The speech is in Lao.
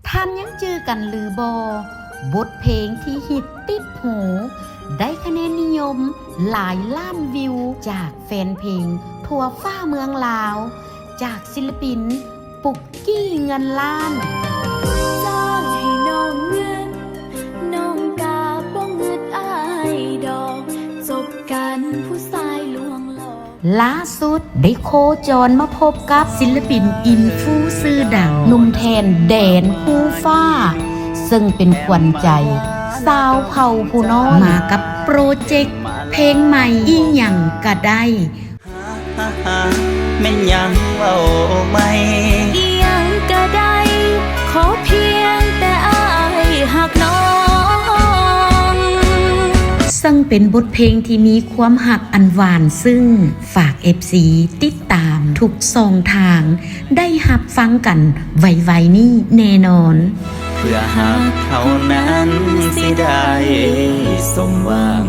ທ່ານຍັງຈື່ກັນຫຼືບໍ່? ບົດເພງທີ່ຮິດຕິດຫູ ໄດ້ຄະແນນນິຍົມຫຼາຍລ້ານວິວຈາກແຟນເພງທົ່ວຟ້າເມືອງລາວ ຈາກສິນລະປິນ ປຸກກີ້ ເງິນລ້ານ. ຈ້າງໃຫ້ນ້ອງເງິນ ນ້ອງກະບໍ່ເງິດອ້າຍດອກ ຈົບກັນຜູ້ຊາຍລວງຫຼອກ. ລ່າສຸດໄດ້ໂຄຈອນມາພົບກັບສິນລະປິນອິນຟູຊື່ດັງ ໜຸ່ມແທ່ນແດນພູຟ້າ ເຊິ່ງເປັນຂວັນໃຈຊາວເຜົ່າຜູ້ນ້ອຍ ມາກັບໂປຣເຈັກເພງໃໝ່ ອີ່ຫຍັງກະໄດ້. ແມ່ນຫຍັງເວົ້າໃໝ່ ອີ່ຫຍັງກະໄດ້ ຂໍພຽງແຕ່ອ້າຍຮັກນ້ອງ. ເຊິ່ງເປັນບົດເພງທີ່ມີຄວາມຮັກອັນຫວານຊຶ້ງ, ຝາກເອັຟຊີຕິດຕາມທຸກຊ່ອງທາງ ໄດ້ຮັບຟັງກັນໄວໆນີ້ແນ່ນອນ. ເພື່ອຮັກເທົ່ານັ້ນຊິໄດ້ສົມຫວັງ